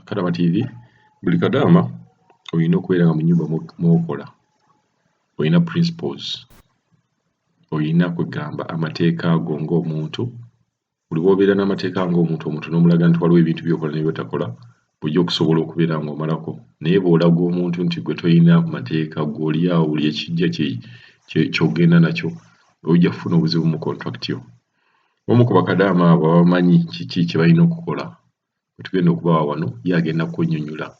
Kadama TV, buli kadaama olina okubeera nga mu nnyumba mw'okola olina principles, olina kwegamba amateeka go ng'omuntu. Buli bw'obeera n'amateeka ng'omuntu, omuntu n'omulaga nti waliwo ebintu by'okola ne by'otakola, ojja okusobola okubeera ng'omalako. Naye bw'olaga omuntu nti gwe tolina mateeka, ggwe oli awo buli ekijja ky'ogenda nakyo, ojja kufuna obuzibu mu contract yo. Omu ku bakadaama abo abamanyi kiki kye balina okukola bwe tugenda okubawa wano, ye agenda kunnyonnyola.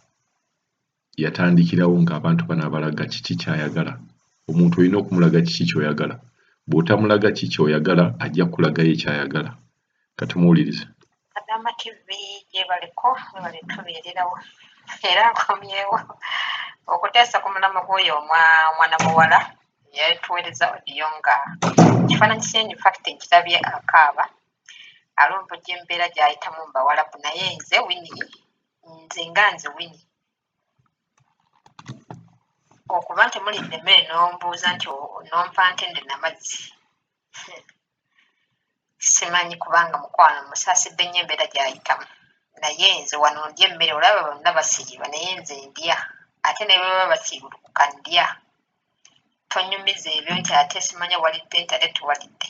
Yatandikirawo ng'abantu bano abalaga kiki ky'ayagala. Omuntu olina okumulaga kiki ky'oyagala. Bw'otamulaga ki ky'oyagala, ajja kukulagayo ky'ayagala. Katumuwulirize. Kadama TV, gyebaleko, webale tubeererawo. Era nkomyewo okuteesa ku mulamwa gw'oyo omwana muwala yatuweereza audio nga kifaananyi kye. In fact nkirabye akaaba, alumbujja embeera gy'ayitamu mu Bawalabu. Naye nze Winnie, nze nga nze Winnie, okuba nti mulidde emmere n'ombuuza nti nompa ntende namazzi, simanyi, kubanga mukwano musaasidde nnyo embeera gy'ayitamu. Naye nze wano ndya emmere, olaba bonna basiiba, naye nze ndya, ate ne bwe baba basiibulukuka ndya. Tonyumiza ebyo nti ate simanya walidde nti ate tuwalidde.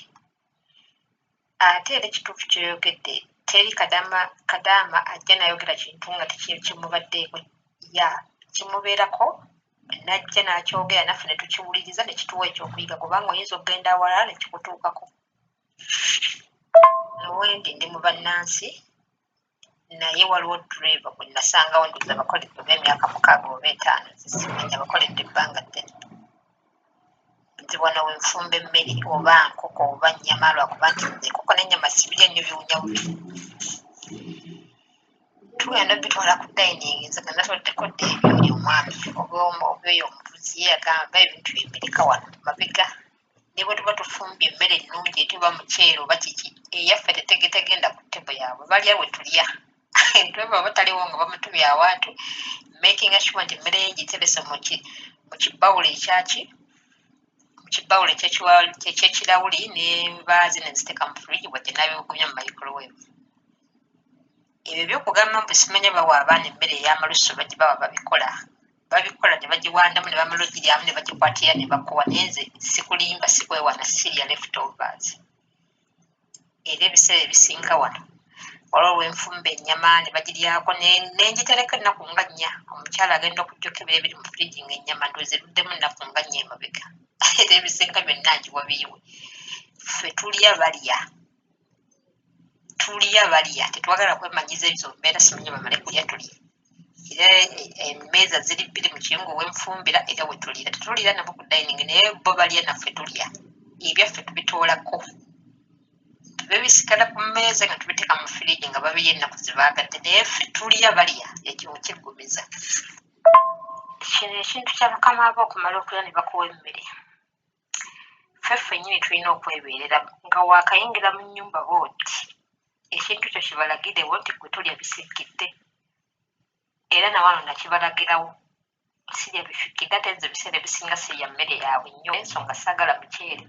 Ate era ekituufu kyoyogedde, teri kadaama kadaama ajja nayogera kintu nga tekimubaddeeko, ya kimubeerako najja n'akyogera, naffe ne tukiwuliriza ne kituwa ekyokuyiga, kubanga oyinza okugenda awalala ne kikutuukako. Nowendi ndi mu bannansi, naye waliwo driver gwe nasangawo, ndowooza abakoledde oba emyaka 6 oba 5, nze simanya, abakoledde ebbanga ddene. Nze wano wenfumba emmere, oba nkoko oba nnyama, lwakuba nti nze enkoko n'ennyama sibirya nnyo, biwunya bubi, tugenda obitwala ku dining. Nze nga natoddeko dda ebyoyo omwami oba oyo omuvuzi, ye agamba ebintu byembireka wano mabega. Ne bwe tuba tufumbye emmere ennungi eti, oba muceere oba kiki, eyaffe tetegenda ku table yaabwe, balya we tulya. Driver oba taliwo nga bamutumye awantu, making sure nti emmere ye ngiterese mu kibawulo ekyaki, mu kibawulo ekyekirawuli, n'embaazi ne nziteeka mu fridge, bwajja n'abibugumya mu microwave. Ebyo byokugamba mbu simanya bawa abaana emmere ey'amalusu, bagibawa, babikola, babikola ne bagiwandamu ne bamala ogiryamu ne bagikwatira ne bakuwa. Naye nze sikulimba, sikwewana, sirya leftovers. Era ebiseera ebisinga wano waliwo lwenfumba ennyama ne bagiryako, ne ngitereka ennaku nga 4, omukyala agenda okujja okebera ebiri mu fridge nga ennyama ndowooza eruddemu ennaku nga 4 emabega. Era ebisinga byonna ngiwa biyiwe. Ffe tulya balya, tulya balya, tetwagala kwemanyiza ezo mbeera simanyi bamale kulya tulye. Era emmeeza ziri bbiri mu kiyungu wenfumbira, era we tuliira. Tetuliira nabo ku dining, naye bo balya, naffe tulya. Ebyaffe tubitoolako, biba bisigala ku mmeeza nga tubiteeka mu fridge nga babirya ennaku ze baagadde, naye ffe tulya balya. Ekyo kiggumiza kino ekintu kya bakama bo okumala okulya ne bakuwa emmere. Ffe ffennyini tulina okwebeerera nga waakayingira mu nnyumba bw'oti, ekintu kyo kibalagirewo nti gwe tolya bisiikidde. Era nawano nakibalagirawo, sirya bifikidde, ate nze ebiseera ebisinga sirya mmere yaabwe nnyo, ensonga saagala muceere.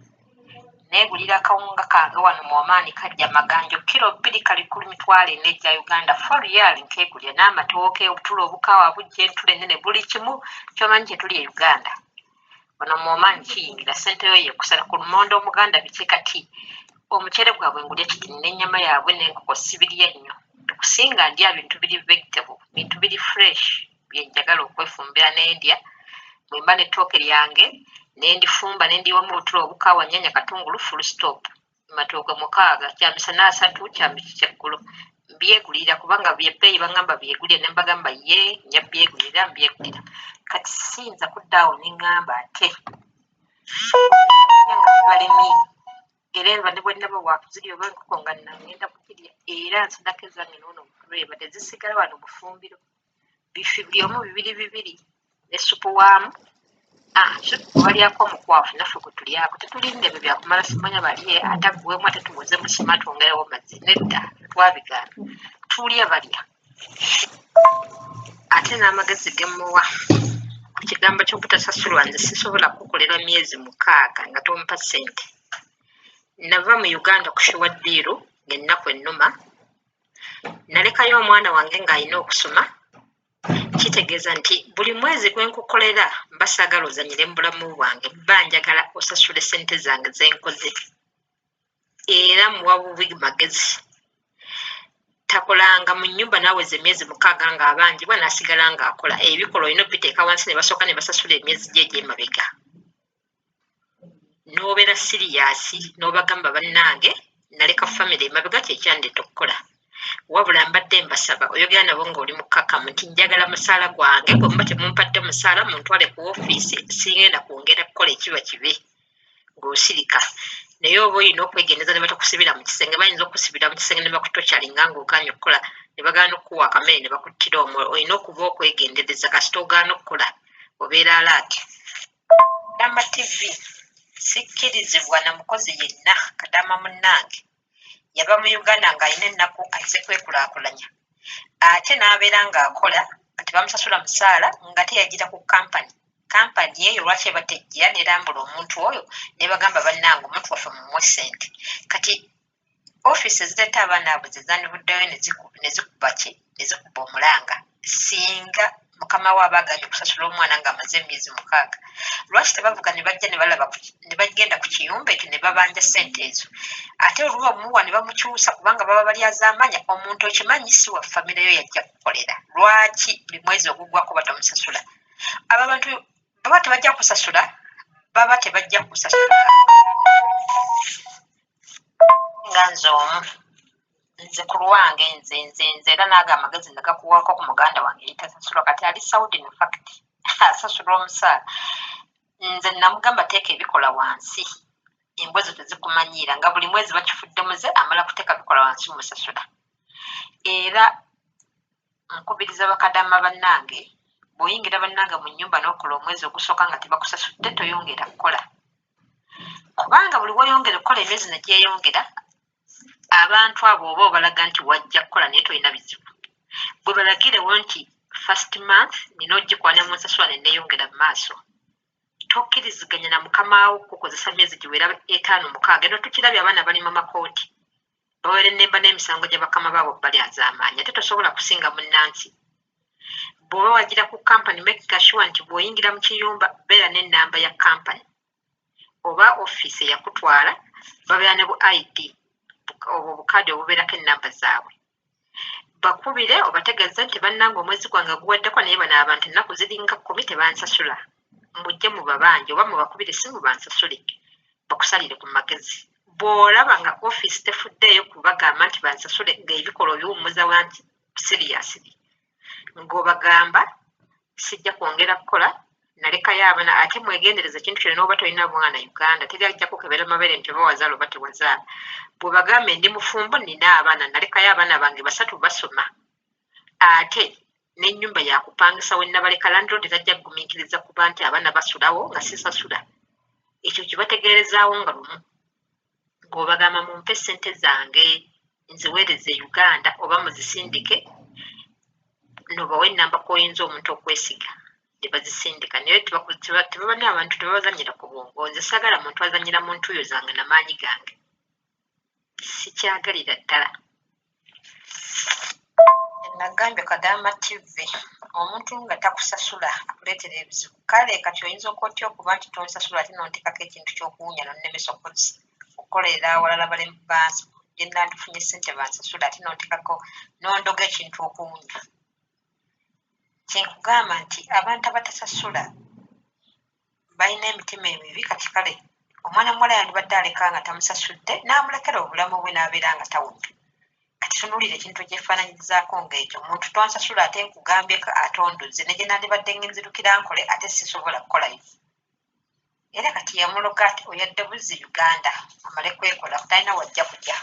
Neegulira akawunga kange wano mu Omaani, kajja maganjo kiro 2, kali ku 40,000 egya Uganda, 4 riyal. Nkeegulira n'amatooke, obutula obukaawa bujja, entula ennene, buli kimu kyomanyi kye tuli e Uganda, wano mu Omaani kiyingira. Ssente yo yekusala ku lumonde omuganda biki. Kati omuceere gwabwe ngulya kiti n'ennyama yaabwe n'enkoko sibirya nnyo. Okusinga ndya bintu biri vegetable, bintu biri fresh byenjagala okwefumbira nendya. Bwe mba n'ettooke lyange nendifumba, nendiwamu obutula obukaawa, nnyanya, katungulu, full stop. Matooke 6, kyamisana 30, kyaggulo. Mbyegulira kubanga byebbeeyi, baŋŋamba byegulira, ne mbagamba ye nja byegulira, mbyegulira. Kati siyinza kudda awo ne ŋŋamba ate nga balemye. Era enva ne bwe nnaba waakuzirya oba enkoko nga nangenda kugirya, era nsadako ezange noono omutuleba, tezisigala wano bufumbiro. Bifi buli omu bibiri bibiri ne supu waamu. Ah, supu balyako omukwafu, naffe gwe tulyako. Tetulinda ebyo byakumala simanya balye ate aggwemu, ate tuwoze musima twongerewo mazzi. Nedda, twabigaana. Tulya balya. Ate n'amagezi ge mmuwa ku kigambo ky'obutasasulwa, nze sisobola kukolera myezi 6 nga tompa ssente. Nava mu Uganda ku sure deal ng'ennaku ennuma, nalekayo omwana wange ng'alina okusoma. Kitegeeza nti buli mwezi gwe nkukolera mba saagala ozannyire mu bulamu bwange, mba njagala osasule ssente zange ze nkoze. Era muwa bubi magezi. Takolanga mu nnyumba n'aweza emyezi 6 ng'abanjibwa n'asigala ng'akola. Ebikolwa olina obiteeka wansi ne basooka ne basasula emyezi gye egy'emabega. N'obeera siriyaasi n'obagamba bannange naleka famire emabega kye kyandeeta okukola. Wabula mbadde mbasaba oyogera nabo ng'oli mukkakkamu nti njagala musaala gwange, bwe muba temumpadde musaala muntwale ku ofiisi, sigenda kwongera kukola ekiba kibi ng'osirika. Naye oba olina okwegendereza ne batakusibira mu kisenge, bayinza okukusibira mu kisenge ne bakutokyalinga ng'ogaanye okukola ne bagaana okukuwa akamere ne bakuttira omwo. Olina okuba okwegendereza kasita ogaana okukola obeera alaati. Kadama TV sikkirizibwa na mukozi yenna. Kadama munnange yava mu Uganda ng'alina ennaku azze kwekulaakulanya ate n'abeera ng'akola nga tebamusasula musaala nga teyagira ku kampani. Kampani eyo lwaki eba tejja nerambula omuntu oyo nebagamba bannange omuntu waffe mumuwe ssente. Kati ofiisi ezireeta abaana abo ze zandivuddeyo ne zikuba ki, ne zikuba omulanga singa mukama we aba agaanye okusasula omwana ng'amaze emyezi 6. Lwaki tebavuga ne bajja ne balaba ne bagenda ku kiyumba ekyo ne babanja ssente ezo? Ate oluba omuwa ne bamukyusa kubanga baba balyazaamanya. Omuntu okimanyi si wa famire yo yajja kukolera, lwaki buli mwezi ogugwako batamusasula? Abo abantu baba tebajja kusasula, baba tebajja kusasula. Nga nze omu nze ku lwange nze nze nze era naago amagezi nagakuwaako ku muganda wange yetasasulwa kati ali Saudi, in fact asasulwa omusaala. Nze namugamba teeka ebikola wansi, embwa ezo tezikumanyiira nga buli mwezi bakifudde muze amala kuteeka bikola wansi musasula. Era nkubiriza bakadama bannange, bw'oyingira bannange mu nnyumba n'okola omwezi ogusooka nga tebakusasudde toyongera kukola, kubanga buli w'oyongera okukola emyezi ne gyeyongera abantu abo oba obalaga nti wajja kukola naye tolina bizibu. Gwe balagirewo nti first month nina ogikuwa ne munsasula ne neeyongera mu maaso. Tokkiriziganya na mukamaawo kukozesa myezi giwera 5 6. Eno tukirabye abaana bali mu makooti bawerennemba n'emisango gya bakama baabwe balyazaamaanyi, ate tosobola kusinga munnansi. Bw'oba wagira ku kampani, make sure nti bw'oyingira mu kiyumba beera n'ennamba ya kampani oba ofiisi eyakutwala, babeera ne bu ID obwo obukaadi obubeerako ennamba zaabwe. Bakubire obategeeze nti bannange omwezi gwange guweddeko naye bano abantu ennaku ziringa 10 tebansasula, mujje mubabanje oba mubakubire essimu bansasule, bakusalire ku magezi. Bw'olaba nga ofiisi tefuddeeyo kubagamba nti bansasule ng'ebikolwa obiwummuza wansi seriously, ng'obagamba sijja kwongera kukola nalekayo abaana. Ate mwegendereze ekintu kino, n'oba tolina mwana Uganda teri ajja kukebera mabeere nti oba wazaala oba tewazaala. Bw'obagambe ndi mufumbo nina abaana nalekayo abaana bange 3 basoma, ate n'ennyumba yakupangisa we nabaleka landlord tajja kugumiikiriza kuba nti abaana basulawo nga sisasula. Ekyo kibategeerezaawo nga lumu ng'obagamba mumpe ssente zange nziweereze Uganda oba muzisindike, nobawa ennamba kw'oyinza omuntu okwesiga ne bazisindika. Naye tebaba n'abantu tebabazannyira ku bwongo. Nze saagala muntu azannyira mu ntuuyo zange namaanyi gange, sikyagalira ddala. Nagambye Kadama TV omuntu nga takusasula akuleetera ebizibu. Kale kati oyinza okotya okuba nti tonsasula ate n'onteekako ekintu ky'okuwunya n'onnemesa okukolerera awalala bale gye nandifunye ssente bansasula ate n'onteekako n'ondoga ekintu okuwunya. Kye nkugamba nti abantu abatasasula balina emitima emibi. Kati kale omwana muwala yandibadde aleka nga tamusasudde n'amulekera obulamu bwe n'abeera nga tawunya. Kati tunuulira ekintu ekyefaananyirizaako ng'ekyo, omuntu tonsasula ate nkugambyeko ate ondoze ne gye nandibadde ngenzirukira nkole ate sisobola kukolayo. Era kati yamuloga ati oyadde buzzi Uganda amale kwekola talina wajja kujja.